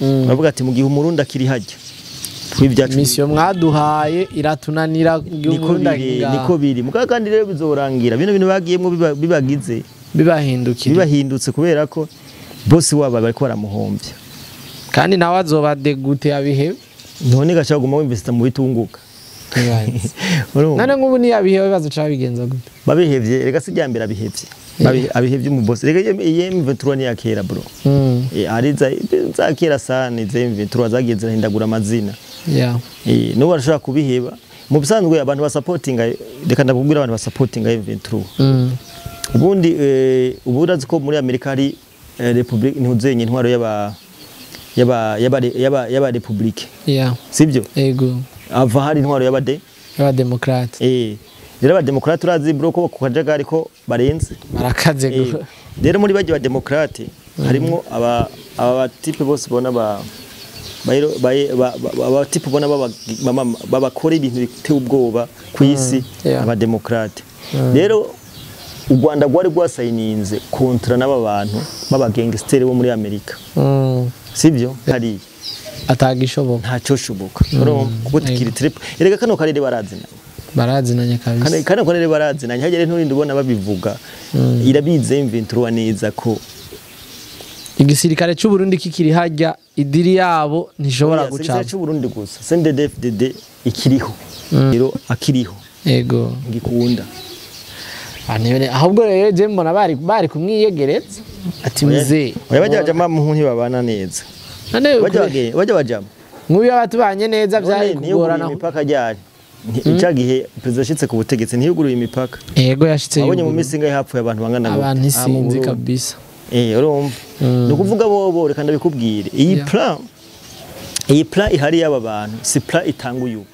Bavuga ati mu gihe Umurundi akiri hajya tw'ibyacu Mission mwaduhaye iratunanira. Niko biri, niko biri. Mugabo kandi rero bizorangira bino bintu bagiyemwo bibagize bibahindukira, bibahindutse kubera ko boss wabo bariko baramuhombya. Kandi nawe azoba dégoûté abihebe. None gashaka guma w'investa mu bitunguka. None nk'ubu ni abihebe bibazo cabigenza gute? Babihevye rega si ryambere abihevye. Abihevye mu boss. Rega iyi M23 ni yakera bro. Ari za kera sana izi M23 zagiye zirahindagura amazina. N'ubu barashobora kubiheba. Mu bisanzwe abantu basupportinga, reka ndakubwira abantu basupportinga M23. Ubundi ubu urazi ko muri Amerika hari republique ntuzenye intwaro y'aba republique. Sibyo? Yego. Ava hari intwaro y'aba démocrate. Rero aba démocrate urazi bro ko ku kajagari ko barenze. Barakaze. Rero muri bajya ba démocrate harimwo aba type bose bona ba aba type bona babakora ibintu biteye ubwoba ku isi, aba démocrate. Rero u Rwanda rwari rwasayininze kontra n'aba bantu baba gangster bo muri Amerika. Sibyo? Hari atagishoboka. Ntacyo shoboka. Kuko tikiri trip. Erega kano karere barazinanye. Barazinanye kabisa. Kano karere barazinanye. Hagere nturinde ubona babivuga. Irabize M23 neza ko igisirikare cy'u Burundi kikiri hajya idiri yabo ntishobora guca. Igisirikare cy'u Burundi gusa. CNDD-FDD ikiriho. Rero akiriho. Yego. Ngikunda. Ahubwo rero je mbona bari kumwiyegereza ati muze. Oya bajya bajama mu ntibabana neza. Bajya bajama. Nk'uyu abatubanye neza byari kugorana. Imipaka ryari. Icya gihe president yashitse ku butegetsi ntiyuguruye imipaka. Yego yashitse. Abonye mu minsi ingahe hapfuye abantu bangana gute? Abantu isinzi kabisa. Urumva. Ni ukuvuga bobo reka ndabikubwire. Iyi plan ihari y'aba bantu si plan itanga uyu.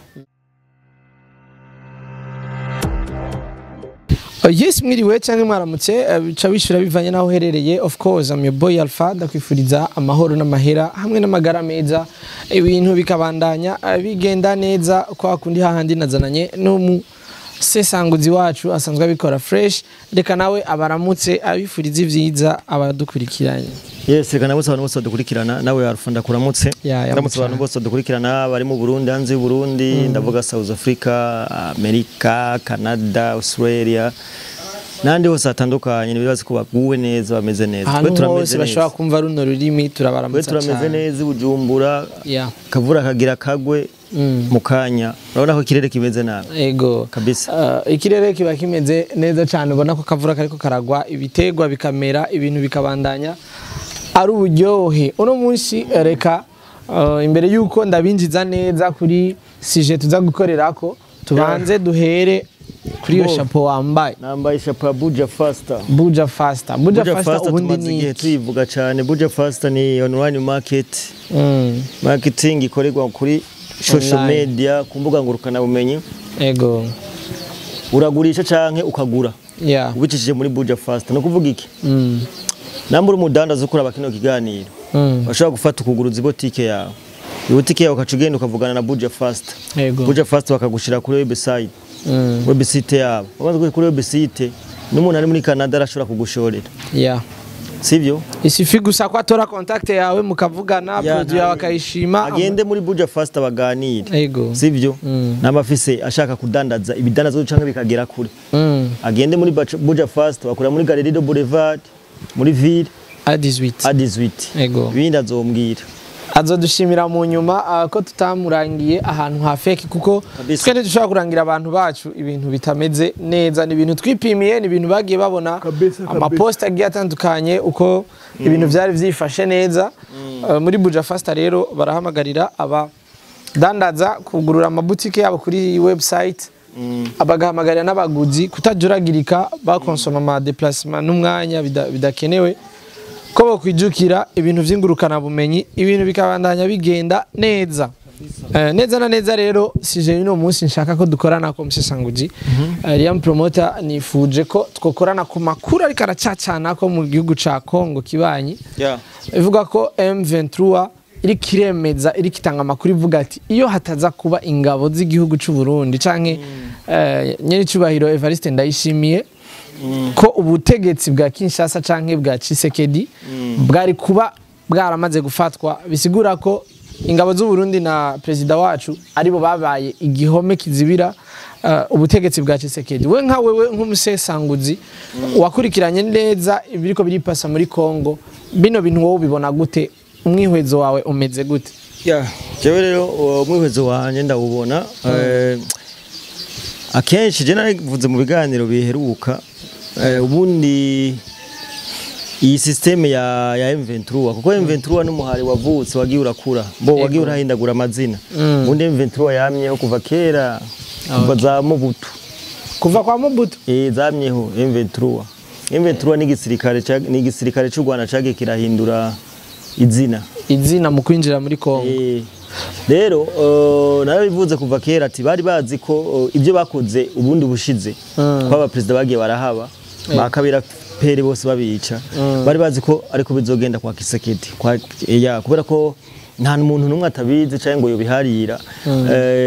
Yes, mwiriwe canke mwaramutse, bica bishura bivanye naho uherereye. Of course I'm your boy Alpha, ndakwifuriza amahoro n'amahera hamwe n'amagara meza, ibintu bikabandanya bigenda neza kwa kundi hahandi nazananye n'umu sesanguzi wacu asanzwe abikora fresh. Reka nawe abaramutse abifuriza ivyiza abadukurikiranye. Yes, reka nabose abantu bose badukurikirana, nawe Alpha ndakuramutse. Ndamutse abantu bose badukurikirana bari mu Burundi, hanze y'u Burundi, ndavuga South Africa, America, Canada, Australia nandi hose hatandukanye, nibaza ko baguwe neza bameze neza. Twe turameze neza. Bashobora kumva runo rurimi, turabaramutsa cyane. Twe turameze neza Bujumbura. Kavura kagira kagwe mukanya. Urabona ko ikirere kimeze nabi. Ego kabisa. Ikirere kiba kimeze neza cyane, ubona ko kavura kariko karagwa, ibitegwa bikamera, ibintu bikabandanya ari uburyohe. Uno munsi reka imbere yuko ndabinjiza neza kuri sujet tuza gukorerako, tubanze duhere kuri iyo chapeau wambaye. Nambaye chapeau ya Buja Faster. Buja Faster. Buja Faster ubundi ni tuyivuga cyane. Buja Faster ni online market. Marketing ikorerwa kuri social media, ku mbuga ngurukana bumenyi. Ego. Uragurisha canke ukagura. Ubicishije muri Buja Faster. No kuvuga iki? Nambura umudandaza ukora bakino kiganiro. Bashobora gufata ukuguruza ibotike yawe. Ibotike yawe ukacugenda ukavugana na Buja Faster. Buja Faster bakagushira kuri website. Website yabo. Bamaze kuri website n'umuntu ari muri Canada arashobora kugushorera. Sivyo? Isifi gusa ko atora contact yawe mukavugana, produit yawe akayishima. Agende muri Buja Faster baganire. Ego. Sivyo? N'amafise ashaka kudandaza ibidandazo canke bikagera kure. Agende muri Buja Faster bakora muri Galerie de Boulevard muri ville A18. A18. Ego. Ibindi azombwira. Azodushimira mu nyuma ko tutamurangiye ahantu ha fake, kuko twe ntidushobora kurangira abantu bacu ibintu bitameze neza. Ni ibintu twipimiye, ni ibintu bagiye babona amapost agiye atandukanye uko ibintu vyari vyifashe neza. Muri Buja Faster rero barahamagarira abadandaza kugurura amabutike yabo kuri website, abagahamagarira n'abaguzi kutajuragirika bakonsoma ama déplacement n'umwanya bidakenewe, ko bokwijukira ibintu vy'ingurukana bumenyi, ibintu bikabandanya bigenda neza. Neza na neza. Rero sije uno munsi nshaka ko dukorana ko musesanguji Liam Promoter, nifuje ko twokorana ku makuru ariko aracacana ko mu gihugu ca Congo kibanyi. Ivuga ko M23 iri kiremeza, iri kitanga amakuru ivuga ati iyo hataza kuba ingabo z'igihugu c'u Burundi canke nyene cubahiro Evariste Ndayishimiye, ko ubutegetsi bwa Kinshasa canke bwa Tshisekedi bwari kuba bwaramaze gufatwa, bisigura ko ingabo z'u Burundi na perezida wacu aribo babaye igihome kizibira ubutegetsi bwa Tshisekedi. We nka wewe nk'umusesanguzi wakurikiranye neza ibiriko biripasa muri Kongo, bino bintu wowe ubibona gute? Umwihwezo wawe umeze gute? Jewe rero umwihwezo wanje ndawubona akenshi je narivuze mu biganiro biheruka, ubundi iyi systeme ya M23, kuko M23 n'umuhari wavutse wagiye urakura, bo wagiye urahindagura amazina. Ubundi M23 yamyeho kuva kera, kuva za Mobutu, kuva kwa Mobutu zamyeho M23. M23 ni igisirikare cy'u Rwanda cagiye kirahindura izina mu kwinjira muri Kongo. Rero narabivuze kuva kera ati bari bazi ko ibyo bakoze ubundi bushize kwaba president bagiye barahaba bakabira pere bose babica, bari bazi ko ariko bizogenda kwa Kisekedi kwa kubera ko nta muntu numwe atabizi cyangwa ngo yobiharira.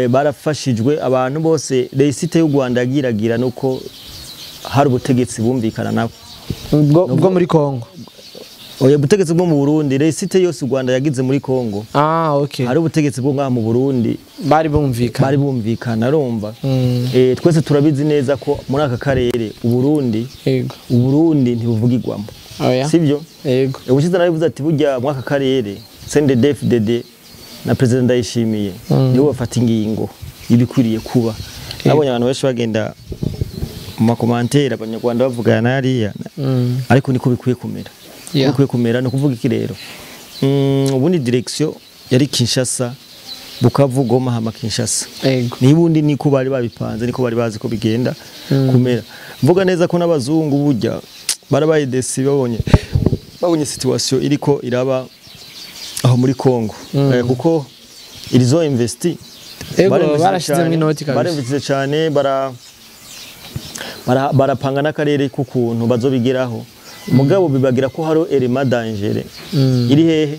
Barafashijwe abantu bose, réussite y'u Rwanda yagiragira nuko hari ubutegetsi bumvikana nabo bwo muri Kongo. Oya, ubutegetsi bwo mu Burundi, réussite yose u Rwanda yagize muri Kongo. Hari ubutegetsi bwo ngaha mu Burundi bari bumvikana, bari bumvikana arumva. Twese turabizi neza ko muri aka karere Uburundi Uburundi ntibuvugirwamo. Sivyo? Yego. Ubushize narabivuze ati burya muri aka karere CNDD-FDD na President Ndayishimiye nibo bafata ingingo ibikwiriye kuba. Nabonye abantu benshi bagenda mu ma commentaires, abanyarwanda bavugana nariya, ariko niko bikwiye kumera. Bikwiye kumera. No kuvuga iki rero, ubundi direction yari Kinshasa, Bukavu, Goma, hama Kinshasa. Nibundi niko bari babipanze, niko bari bazi ko bigenda kumera. Mvuga neza ko n'abazungu burya barabaye déçus, babonye situation iriko iraba aho muri Kongo, kuko ils ont investi. Barashizemo inoti kabisa, barinvestise cyane, barapanga n'akarere k'ukuntu bazobigeraho, mugabo bibagira ko hari élément danger iri hehe?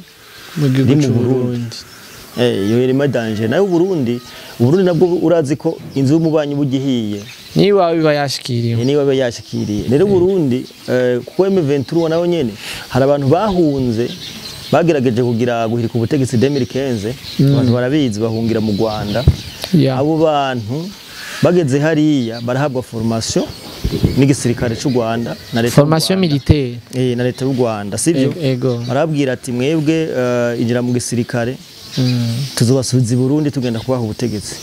Mu gihugu cy'u Burundi. Iyo élément danger nayo Burundi, Uburundi nabwo urazi ko inzu y'umubanyi bugihiye niba biba yashikiriye, niba biba yashikiriye. Rero Burundi, kuko M23 nayo nyene hari abantu bahunze bagerageje kugira guhirika ubutegetsi 2015, abantu barabizi, bahungira mu Rwanda. Abo bantu bageze hariya barahabwa formation n'igisirikare cy'u Rwanda na leta, formation militaire, na leta y'u Rwanda, sivyo? Barabwira ati mwebwe injira mu gisirikare, tuzobasubiza i Burundi tugenda kubaha ubutegetsi,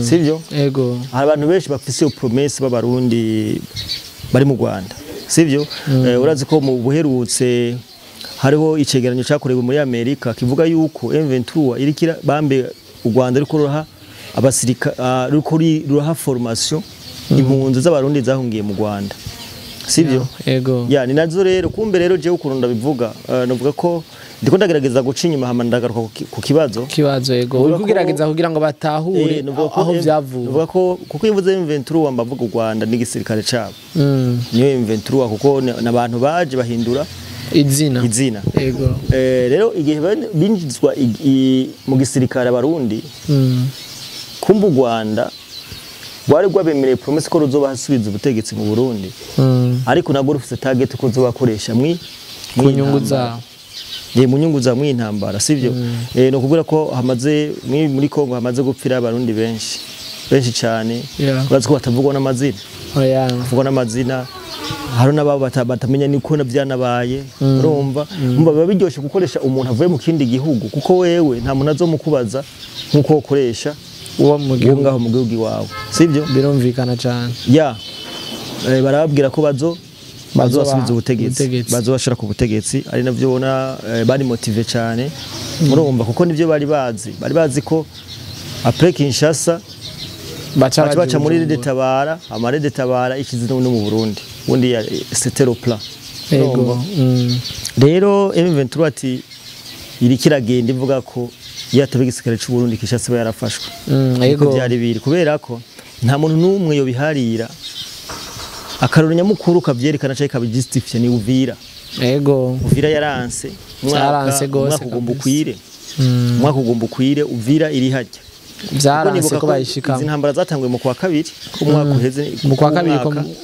sivyo? Ego. Hari abantu benshi bafise iyo promesse b'abarundi bari mu Rwanda, sivyo? Urazi ko mu buherutse hariho icegeranyo cyakorewe muri Amerika kivuga yuko M23 irikira bambe u Rwanda riko ruraha abasirika, riko ruraha formation impunzi z'abarundi zahungiye mu Rwanda, sivyo? Ego. Ya, ni nazo rero kumbe rero jewe ukuntu ndabivuga, navuga ko ndiko ndagerageza guca inyuma hama ndagaruka ku kibazo. Kibazo, ego, uri kugerageza kugira ngo batahure aho vyavuye. Nuvuga ko kuko iyo mvuze M23 mbavuga u Rwanda n'igisirikare cabo, niyo M23, kuko n'abantu baje bahindura izina. Izina. Ego. Rero igihe binjizwa mu gisirikare abarundi, kumva u Rwanda rwari rwabemereye promesse ko ruzobasubiza ubutegetsi mu Burundi, ariko nabwo rufise target ko ruzobakoresha mwi ku nyungu zabo. Mu nyungu za mw'intambara, sivyo? No kuvuga ko hamaze muri Kongo hamaze gupfira abarundi benshi benshi cyane. Urazi ko batavugwa n'amazina, bavugwa n'amazina, hari n'ababo batamenya niko navyanabaye. Urumva, umva biba biryoshe gukoresha umuntu avuye mu kindi gihugu, kuko wewe nta muntu azomukubaza nkuko ukoresha uwo mu gihugu ngaho mu gihugu iwawe, sivyo? Birumvikana cyane. Ya, barababwira ko bazobasubiza ubutegetsi, bazobashira ku butegetsi, ari navyo ubona bari motivé cyane. Urumva, kuko nivyo bari bazi ko après Kinshasa baca baca muri RED-Tabara, ama RED-Tabara ikizi no mu Burundi ubundi c'était le plan. Ego. Rero M23 ati iri kiragenda ivuga ko iyo ataba igisirikare cy'u Burundi, Kinshasa yarafashwe. Ego. Byari biri kubera ko nta muntu n'umwe yo biharira. Akaroro nyamukuru kavyerekana cyangwa kabijustifie ni Uvira. Ego. Uvira yaranse. Yaranse gose. Umwaka ugomba ukwire. Umwaka ugomba ukwire Uvira iri hajya. Byaranse ko bayishikamo. Izi ntambara zatanguye mu kwa kabiri ko mwaka uheze. Mu kwa kabiri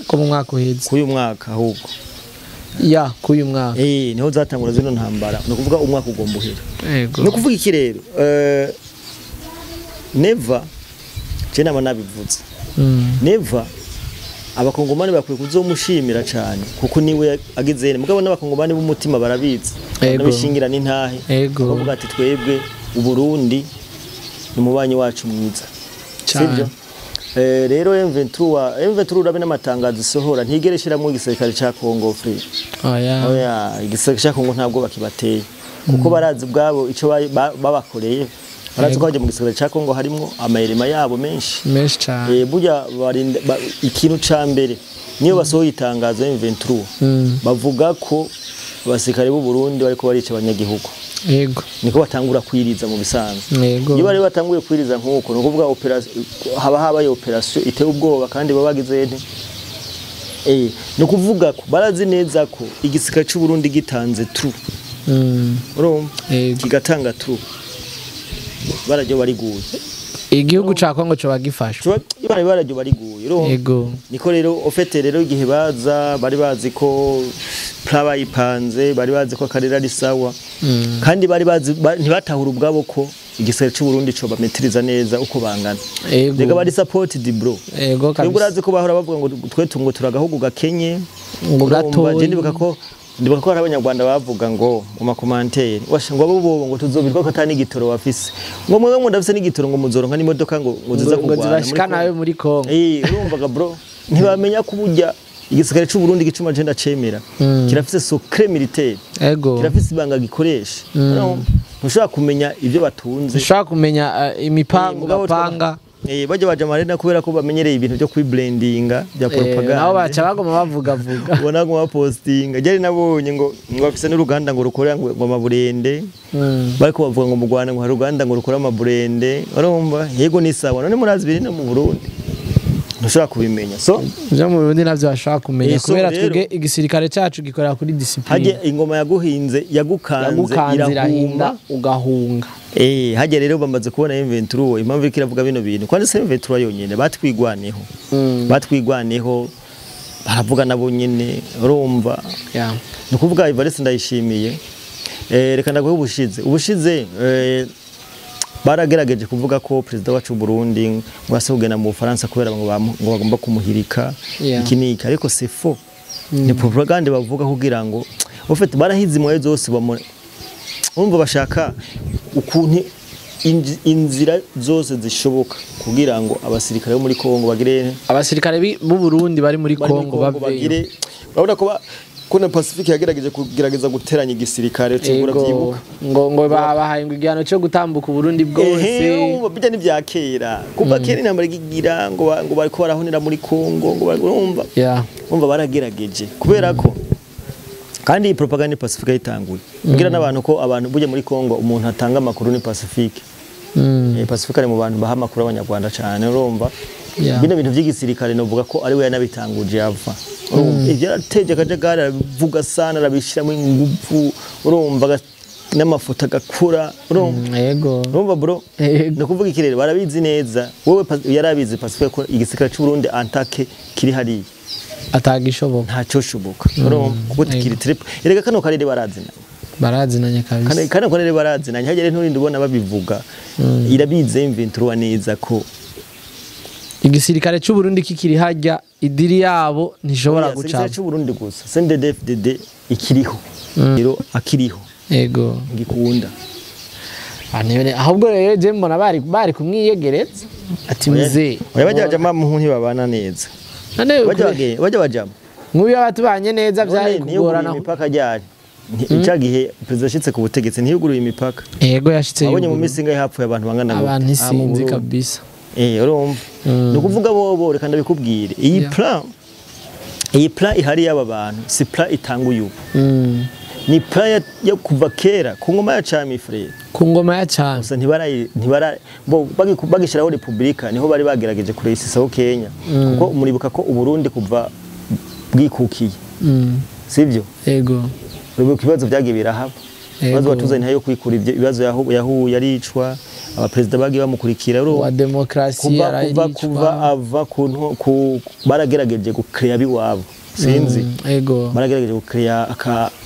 ko mu mwaka uheze. Kuyu mwaka ahubwo. Ya kuyu mwaka niho zatangura zino ntambara, no kuvuga umwaka ugomba uhera. Yego. No kuvuga iki rero, Neva je nama nabivuze. Neva abakongomani bakwiye kuzomushimira cyane kuko niwe agizene, mugabo n'abakongomani b'umutima barabizi nabishingira n'intahe bavuga ati twebwe Uburundi ni mubanyi wacu mwiza. Sibyo? Rero M23 urabe n'amatangazo isohora ntigereshira mu gisirikare ca Congo free. Oya igisirikare ca Congo ntabwo bakibateye kuko barazi ubwabo ico babakoreye. Barazi ko baje mu gisirikare ca Congo harimo amayerema yabo menshi menshi cyane. Burya barinda ikintu ca mbere niyo basohoye itangazo M23 bavuga ko abasirikare b'u Burundi bariko barica abanyagihugu. Yego. Niko batangura kwiriza mu bisanzwe. Yego. Iyo bari batanguye kwiriza nkuko no kuvuga operation haba habaye operation iteye ubwoba kandi babagize nte. No kuvuga ko barazi neza ko igisirikare c'u Burundi gitanze true. Urumva? Kigatanga true. Barajyo bariguye. Igihugu ca Kongo cyo bagifashwe. Barajyo bariguye. Urumva? Yego. Niko rero ofete rero igihe baza bari bazi ko plan bayipanze, bari bazi ko akarera ari sawa. Kandi bari bazi ntibatahura ubwabo ko igisirikare c'u Burundi cyo bametiriza neza uko bangana. Rega bari supported bro. Yego kabisa. Urazi ko bahora bavuga ngo twe tungo turagahugu gakenye ngo gatoyi. Je ndibuka ko hari abanyarwanda bavuga ngo mu makomantere washa ngo abo bobo ngo tuzobirwa ko atani igitoro bafise. Ngo mwe ngo ndafise n'igitoro ngo muzoronka n'imodoka ngo ziza kugwana. Ngo zibashika nawe muri Kongo. Urumvaga bro. Ntibamenya ko burya igisirikare c'u Burundi gicuma je ndacemera. Kirafise secret militaire. Ego. Kirafise ibanga gikoresha. Ntushobora kumenya ibyo batunze. Ntushobora kumenya imipango bapanga. Bajya baje marena kubera ko bamenyereye ibintu byo kwiblendinga bya propaganda. Nabo baca bagoma bavuga vuga. Ubona ngo bapostinga. Jari nabonye ngo bafise n'uruganda ngo rukora ngo amaburende. Bariko bavuga ngo mu Rwanda ngo hari uruganda ngo rukora amaburende. Urumva? Yego ni sawa. None murazi biri no mu Burundi. Ntushobora kubimenya. So byo mu Burundi navyo bashaka kumenya kubera twebwe igisirikare cyacu gikorera kuri discipline. Haje ingoma yaguhinze yagukanze irahumba ugahunga. Haje rero bamaze kubona M23 impamvu ikiravuga bino bintu. Kwani se M23 yonyene batwigwaneho. Batwigwaneho baravuga nabo nyene urumva. Ni kuvuga Evariste Ndayishimiye. Reka ndaguhe ubushize. Ubushize baragerageje kuvuga ko president wacu Burundi ngo ase kugenda mu Bufaransa kubera ngo bagomba kumuhirika iki niki, ariko c'est faux. Ni propagande bavuga kugira ngo ufite barahize imwe zose urumva bashaka ukuntu inzira zose zishoboka kugira ngo abasirikare bo muri Kongo bagire abasirikare b'u Burundi bari muri Kongo bagire. Urabona ko kuna Pacifique yagerageje kugerageza guteranya igisirikare cyo byibuka ngo babahaye ngo igihano cyo gutambuka Burundi bwose. Bijya ni bya kera kuva kera intambara igira ngo bariko barahonera muri Kongo ngo urumva urumva baragerageje kubera ko kandi propaganda ni Pacifique yitanguye kugira n'abantu ko abantu bujye muri Kongo umuntu atanga amakuru ni Pacifique. Pacifique ari mu bantu baha amakuru abanyarwanda cyane urumva. Bino bintu by'igisirikare novuga ko ari we yanabitanguje yava. Ivyo yarateje akajagari arabivuga sana arabishiramo ingufu urumva n'amafoto agakura urumva. Yego. Urumva bro. No kuvuga ikirere barabizi neza. Wewe yarabizi Pacifique ko igisirikare c'u Burundi antake kiri hariya. Atagishoboka. Ntacyo shoboka. Urumva kuko tikiri trip. Erega kano karere barazina. Barazinanye kabisa. Kano karere barazinanye hagere nturinde ubona babivuga. Irabize M23 neza ko igisirikare c'u Burundi kikiri hajya idiri yabo ntishobora guca. Igisirikare c'u Burundi gusa CNDD-FDD ikiriho. Rero akiriho. Yego. Ngikunda. Anene ahubwo rero je mbona bari kumwiyegereza ati muze. Oya bajya bajama mu ntibabana neza. None bajya bajama. Nk'uyu abatubanye neza byari kugorana. Imipaka ryari. Ica gihe president yashitse ku butegetsi ntiyuguruye imipaka. Yego yashitse. Abonye mu minsi ingahe hapfuye abantu bangana gute. Abantu isinzi kabisa. Urumva. No kuvuga bobo reka ndabikubwire. Iyi plan ihari y'aba bantu si plan itanguye ubu. Ni plan yo kuva kera ku ngoma ya Cami frere. Ku ngoma ya Cami. Gusa ntibara bo bagishiraho republika niho bari bagerageje kureyisisaho Kenya. Kuko muribuka ko Uburundi kuva bwikukiye. Sivyo? Yego. Uribuka ibibazo byagiye birahaba. Ibibazo batuzanye ntayo kwikura ibyo ibibazo yahu yaricwa abapresident bagiye bamukurikira wa demokrasi yaricwa kuva ava ku baragerageje gucrea biwabo. Sinzi. Ego. Baragerageje gukrea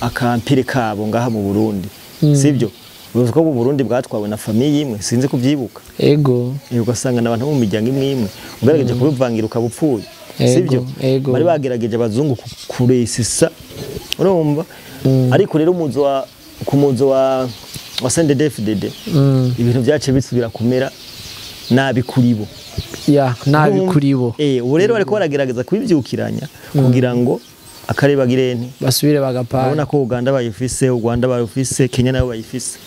aka empire kabo ngaha mu Burundi. Sibyo? Uzi ko mu Burundi bwatwawe na famille imwe, sinzi kuvyibuka. Ego. Ugasanga n'abantu bo mu miryango imwe imwe ugerageje kubivangira ukabupfuye. Sibyo? Bari bagerageje abazungu kuresisa. Urumva? Ariko rero umuzo wa ku muzo wa CNDD-FDD ibintu byace bisubira kumera nabi kuri bo. Ya, nabi kuri bo. Ubu rero bariko baragerageza kubivyukiranya kugira ngo akareba girene basubire bagapana. Urabona ko Uganda bayifise, u Rwanda bayifise, Kenya nayo bayifise.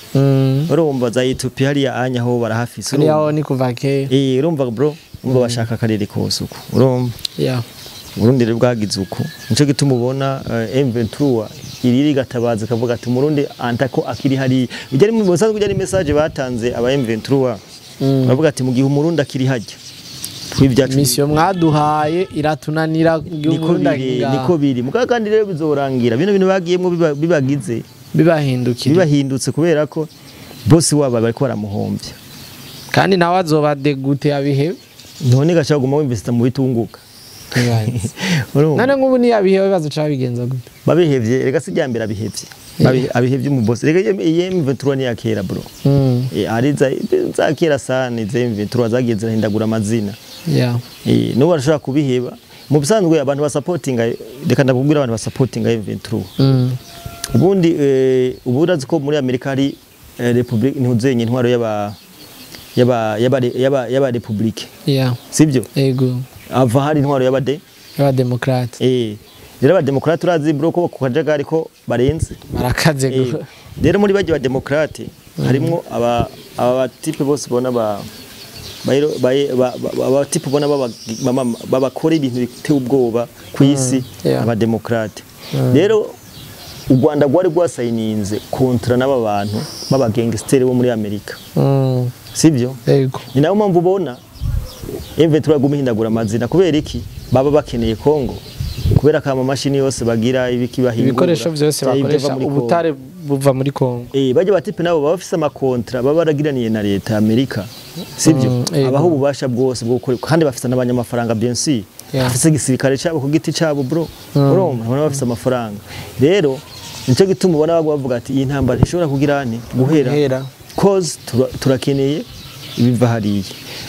Urumva za Ethiopia hariya anya ho barahafise. Hariya ni kuva kera. Urumva bro, urumva bashaka akarere kose uko. Urumva? Ya. Burundi rero bwagize uko. Nico gituma ubona M23 iriri gatabaza kavuga ati Murundi antako akiri hari. Bijya mu busanzwe bijya message batanze aba M23. Bavuga ati mu gihe Umurundi akiri hajya. Twibyacu mission mwaduhaye iratunanira niko biri. Muga kandi rero bizorangira. Bino bintu bagiyemwo bibagize bibahindukira. Bibahindutse kubera ko boss wabo bariko baramuhombya. Kandi nawe azoba degute abihe. None gacha guma wimvesta mu bitunguka. None ngubu ni abihe bibazo cabigenza gute? Babihevye rega si ryambere abihevye. Abihevye mu boss. Rega M23 ni yakera bro. Ari za kera sana ize M23 zagiye zirahindagura amazina. Yeah. No barashobora kubiheba. Mu bisanzwe abantu ba supportinga reka ndakubwira abantu ba supportinga M23. Ubundi uburazi ko muri Amerika hari Republic ntuzenye intwaro y'aba yaba yaba yaba yaba Republic. Yeah. Sibyo? Ego. Ava hari intwaro y'aba de y'aba Democrate. Rero aba Democrate urazi bro ko ku kajagari ko barenze. Barakaze go. Rero muri baje ba Democrate harimo aba type bose bona ba aba type bona babakora ibintu biteye ubwoba ku isi aba Democrate. Rero u Rwanda rwari rwasayininze kontra n'aba bantu baba gangster bo muri Amerika. Sibyo? Yego. Ni nayo mpamvu ubona M23 guhindagura amazina kubera iki baba bakeneye Kongo kubera kama mashini yose bagira ibiki bahingura ibikoresho byose bakoresha ubutare buva muri Kongo. Bajye batipe nabo baba bafise ama kontra baba baragiraniye na leta ya Amerika. Sibyo? Abaho ububasha bwose bwo gukora kandi bafise n'abanyamafaranga bien sûr. Bafise igisirikare cyabo ku giti cyabo bro. Urumva baba bafise amafaranga. Rero nico gituma ubona bavuga ati iyi ntambara ishobora kugira nti guhera cause turakeneye ibiva hariye.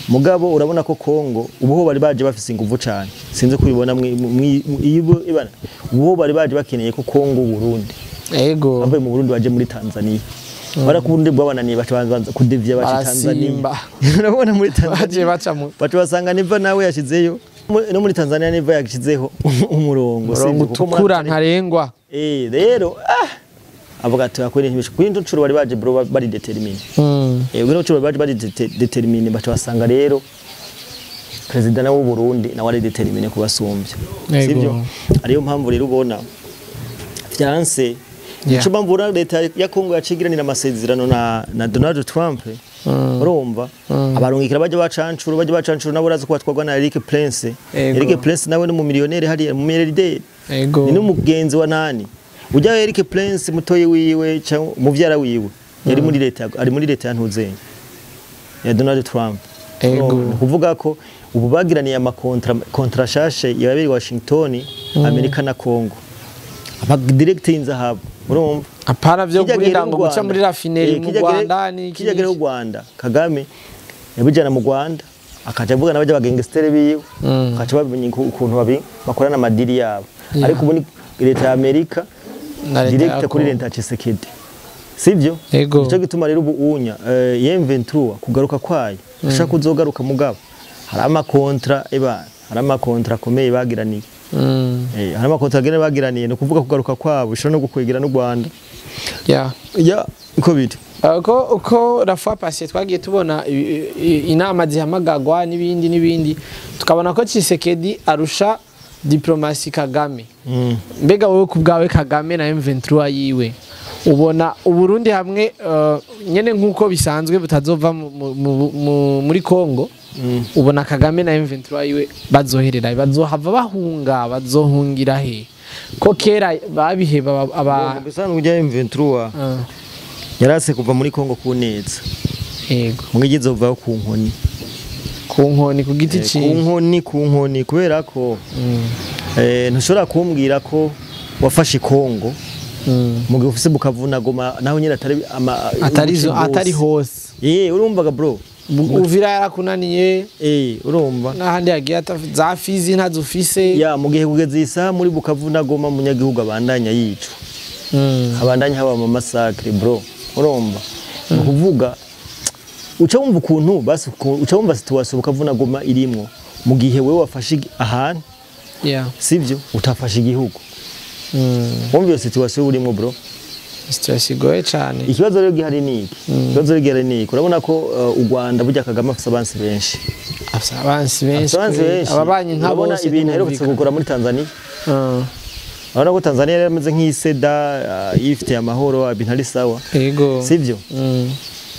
Mugabo urabona ko Kongo ubuho bari baje bafise inguvu cyane. Sinzi kubibona ibana. Ubuho bari baje bakeneye ko Kongo Burundi. Ego. Abaye mu Burundi baje muri Tanzania. Bara ku Burundi bwabananiye baca kudevya baca Tanzania. Urabona muri Tanzania baje baca mu baca basanga Neva nawe yashizeyo. No muri Tanzania Neva yashizeho umurongo utukura ntarengwa. Rero avuga ati akore ntibishe kuri ncuro bari baje bro bari determine. Ubwo ncuro bari baje determine baca basanga rero president w'u Burundi nawe ari determine kubasumbya. Sibyo? Ariyo mpamvu rero ubona Fiance nico mpamvu leta ya Kongo yacigiranira amasezerano na Donald Trump. Urumva abarungikira baje bacancuro nabo urazi ko batwarwa na Eric Prince. Eric Prince nawe ni mu millionaire hariya mu milliardaire. Ni n'umugenzi wa nani? Ujya Eric Prince mutoyi wiwe cyangwa muvyara wiwe yari muri leta ari muri leta ya Ntuzenye ya Donald Trump. Ego. Kuvuga ko ubu bagiraniye ama kontra shashe yabiri Washington, Amerika na Kongo. Aba direct inzahabu. Urumva? Apara byo kurinda ngo guca muri raffinerie mu Rwanda ni kijagere u Rwanda. Kagame yabijana mu Rwanda akaja avuga n'abaje bagangster biwe akaca babimenya ukuntu babi bakorana amadiri yabo. Ariko ubu ni leta ya Amerika direct kuri leta Tshisekedi. Sivyo? Nico gituma rero ubu unya M23 kugaruka kwayo ashaka kuzogaruka mugabo hari ama kontra eba hari ama kontra akomeye bagiraniye. Hari ama kontra agene bagiraniye no kuvuga kugaruka kwabo ishobora no gukwegera no Rwanda. Ya uko biri. Uko la fois passée twagiye tubona inama zihamagagwa n'ibindi n'ibindi tukabona ko Tshisekedi arusha diplomasi Kagame. Mbega wowe kubgawe Kagame na M23 yiwe ubona Uburundi hamwe nyene nkuko bisanzwe butazova muri Kongo ubona Kagame na M23 yiwe bazoherera bazohava bahunga bazohungira he ko kera babiheba aba bisanzwe ujya M23 yarase kuva muri Kongo ku neza. Yego. Mwigize uva ku nkoni. Ku nkoni ku giti ci. Ku nkoni kubera ko Ntushobora kumbwira ko wafashe Kongo mu gihe ufise Bukavu na Goma naho nyine atari hose. Urumvaga bro, Uvira yarakunaniye, urumva n'ahandi yagiye za Fizi ntazufise. Ya mu gihe kugeza isaha muri Bukavu na Goma munyagihugu abandanya yicwa, abandanya haba mu massacre bro, urumva. Kuvuga uca wumva ukuntu basi uca wumva situation Bukavu na Goma irimwo mu gihe wewe wafashe ahantu, sivyo utafashe igihugu. Wumva iyo situation urimo bro, situation igoye cyane. Ikibazo rero gihari ni iki? Ikibazo rero gihari ni iki? Urabona ko u Rwanda burya Kagame afise abansi benshi. Afise abansi benshi. Ababanyi nka bose ibintu aherutse gukora muri Tanzania. Urabona ko Tanzania yari imeze nk'iseda yifitiye amahoro, ibintu ari sawa. Yego. Sivyo?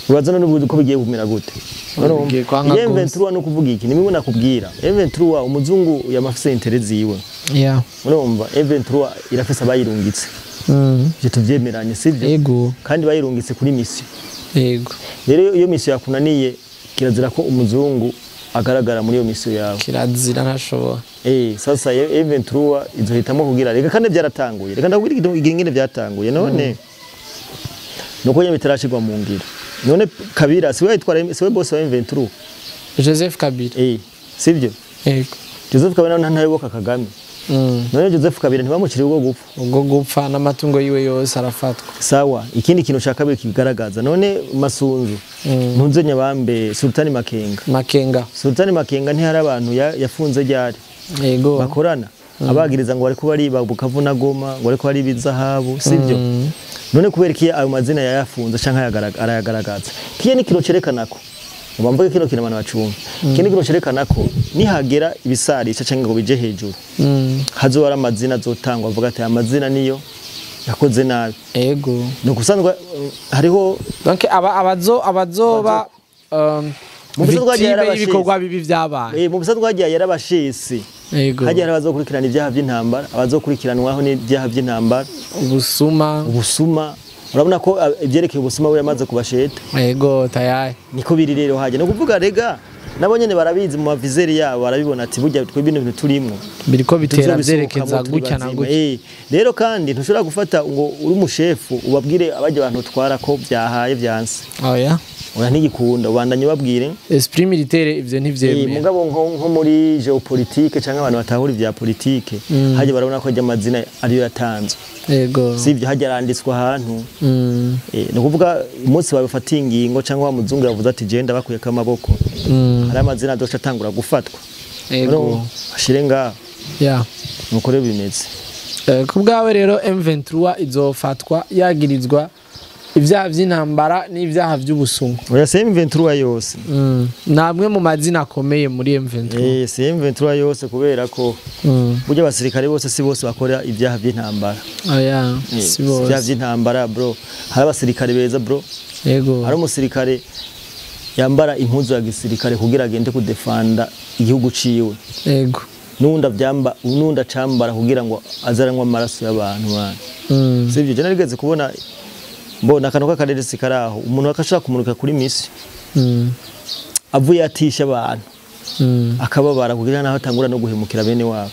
Uraza none ubu ko bigiye kumera gute? M23 no kuvuga iki? Nimwe nakubwira. M23 umuzungu yamafise intérêt ziwe. Yeah. Urumva M23 irafise abayirungitse. Ivyo tuvyemeranye, sivyo? Yego. Kandi bayirungitse kuri mission. Yego. Rero iyo mission yakunaniye kirazira ko umuzungu agaragara muri iyo mission yawe. Kirazira ntashobora. Sasa M23 izohitamo kugira reka kandi byaratanguye. Reka ndakubwira ingene byatanguye none. Nuko nyine bitarashirwa mu ngiro. None Kabila siwe yitwara, siwe boss wa M23. Joseph Kabila. Sivyo? Yego. Joseph Kabila ntayoboka Kagame. None Joseph Kabila ntibamuciriye ubwo gupfa. Ubwo gupfa n'amatungo yiwe yose arafatwa. Sawa, ikindi kintu cya kabiri kigaragaza none Masunzu ntunze Nyabambe Sultani Makenga. Makenga. Sultani Makenga ntihari abantu yafunze ryari. Yego. Bakorana. Abagiriza ngo bariko bariba Bukavu na Goma, ngo bariko bariba izahabu, sivyo? None kubera iki ayo mazina yayafunze canke arayagaragaza? Kiye ni kiro cerekana ko ubambuke kino kintu abantu bacumva. Kino kiro cerekana ko nihagera ibisarisha canke ngo bije hejuru. Hazoba amazina azotangwa avuga ati amazina niyo yakoze nabi. Ego. No kusanzwe hariho donc abazoba mu bisanzwe ibikorwa bibi byabaye. Mu bisanzwe hagiye yarabashisi. Ego. Hagiye abazokurikirana ibyaha by'intambara, abazokurikiranwaho n'ibyaha by'intambara, ubusuma. Urabona ko ibyerekeye ubusuma we yamaze kubasheta. Ego tayari. Niko biri rero haje. No kuvuga rega nabo nyene barabizi mu mavizeri yabo barabibona ati burya twe bino bintu turimo biriko bitera byerekeza gutya na gutya. Rero kandi ntushobora gufata ngo uri umushefu ubabwire abajya abantu twara ko byahaye byanse. Oya. Oya ntigikunda ubandanye ubabwire. Esprit militaire ivyo ntivyemeye. Mugabo nko muri geopolitique canke abantu batahura ivya politique haje barabona ko ajya amazina ariyo yatanzwe. Yego. Sivyo haje aranditswa ahantu. No kuvuga umunsi babafatiye ingingo cyangwa wa muzungu yavuze ati je ndabakuyeko amaboko. Hari amazina adosha atangura gufatwa. Yego. Ashire ngaho. Yeah. Nuko rero bimeze. Ku bwawe rero M23 izofatwa yagirizwa ibyaha by'intambara n'ibyaha by'ubusuma. Oya si M23 yose. Namwe mu mazina akomeye muri M23. Si M23 yose kubera ko burya abasirikare bose si bose bakora ibyaha by'intambara. Oya si bose. Ibyaha by'intambara bro. Hari abasirikare beza bro. Yego. Hari umusirikare yambara impuzu ya gisirikare kugira agende kudefanda igihugu ciwe. Yego. Nunda byamba nunda cambara kugira ngo azaranywa amaraso y'abantu bana. Sivyo je narigeze kubona mbona akantu k'akareresi karaho umuntu akashaka kumuruka kuri misi. Avuye atisha abantu. Akababara kugira naho atangura no guhemukira bene wabo.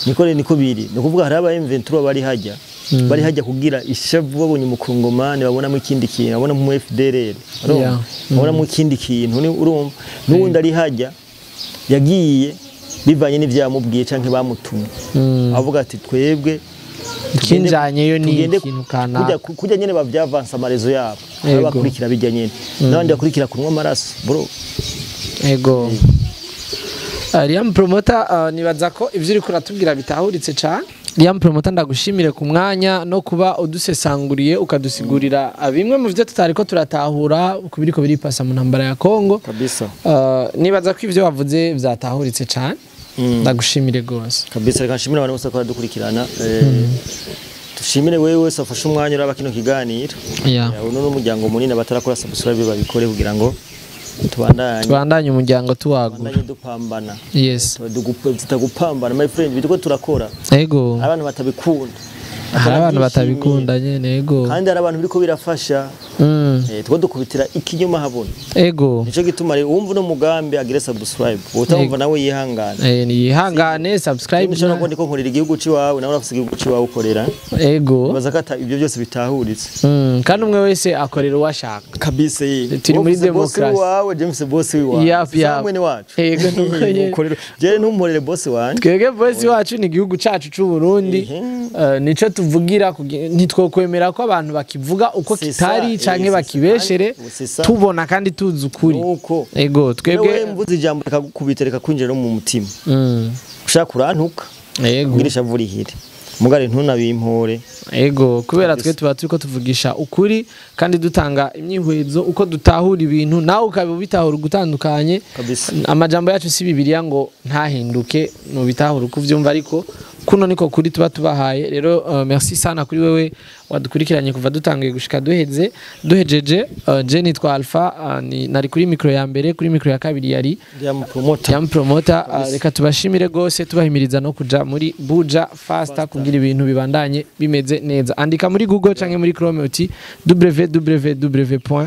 Niko niko biri. No kuvuga hari aba M23 bari hajya. Bari hajya kugira ishavu babonye umukongomani babonamo ikindi kintu, babonamo mu FDLR. Babonamo ikindi kintu urumva n'uwundi ari hajya yagiye bivanye n'ivyamubwiye canke bamutumye. Avuga ati twebwe kinjanye yo ni ikintu kana kujya nyene bavyavansa amarezo yabo abakurikira bijya nyene n'abandi bakurikira kunywa amaraso bro. Ego. Liam Promoter nibaza ko ivyo uri kuratubwira bitahuritse cyane. Liam Promoter ndagushimire ku mwanya no kuba udusesanguriye ukadusigurira bimwe mu byo tutariko turatahura kubiriko biripasa mu ntambara ya Kongo. Kabisa. Nibaza ko ivyo wavuze vyatahuritse cyane. Ndagushimire gose. Kabisa reka nshimire abantu bose ko badukurikirana. Tushimire wewe wese afashe umwanya uraba kino kiganiro. Uno n'umuryango munini batarakora subscribe babikore kugira ngo tubandanye umuryango tuwagura. Tubandanye dupambana. Yes. Tutagupambana my friend bitiko turakora. Ego. Abantu batabikunda. Hari abantu batabikunda nyene ego. Kandi hari abantu biriko birafasha. Two dukubitira ikinyoma habona. Ego. Nico gituma rero wumva uno mugambi agire subscribe, utamva nawe yihangane. Ni yihangane, subscribe. Nshobora kuba ndiko nkorera igihugu ciwawe, nawe urafise igihugu ciwawe ukorera. Ego. Baza kata ibyo byose bitahuritse. Kandi umwe wese akorera uwo ashaka. Kabisa. Turi muri demokarasi. Wawe James boss wiwawe. Yap, yap. Mwene wacu. Ego, nuko nyene. Ukorera. Jere ntumporere boss wanje. Twebwe boss wacu ni igihugu cacu c'u Burundi. Nico tuvugira, ntitwokwemera ko abantu bakivuga uko C'est ça, kitari canke c'est ça. bakibeshere, C'est ça. tubona kandi tuzi ukuri. Nuko. Ego, Twebwe twebwe mvuze ijambo rikagukubita rikakwinjira no mu mutima. Ushaka urantuka. Ego. Ngira ishavu rihire. Mugare ntunabimpore. Ego, kubera twe tuba turiko tuvugisha ukuri kandi dutanga imyihwezo uko dutahura ibintu, nawe ukaba ubitahura ugutandukanye. Kabisa. Amajambo yacu si Bibiliya ngo ntahinduke, nubitahura uko uvyumva, ariko kuno niko kuri tuba tubahaye. Rero merci sana kuri wewe wadukurikiranye kuva dutangiye gushika duheze duhejeje. Je nitwa Alpha, nari kuri micro ya mbere, kuri micro ya kabiri yari Yam promoter. Yam promoter. Reka tubashimire gose, tubahimiriza no kuja muri Buja Fasta kugira ibintu bibandanye bimeze neza. Andika muri Google canke muri Chrome uti www.bujafa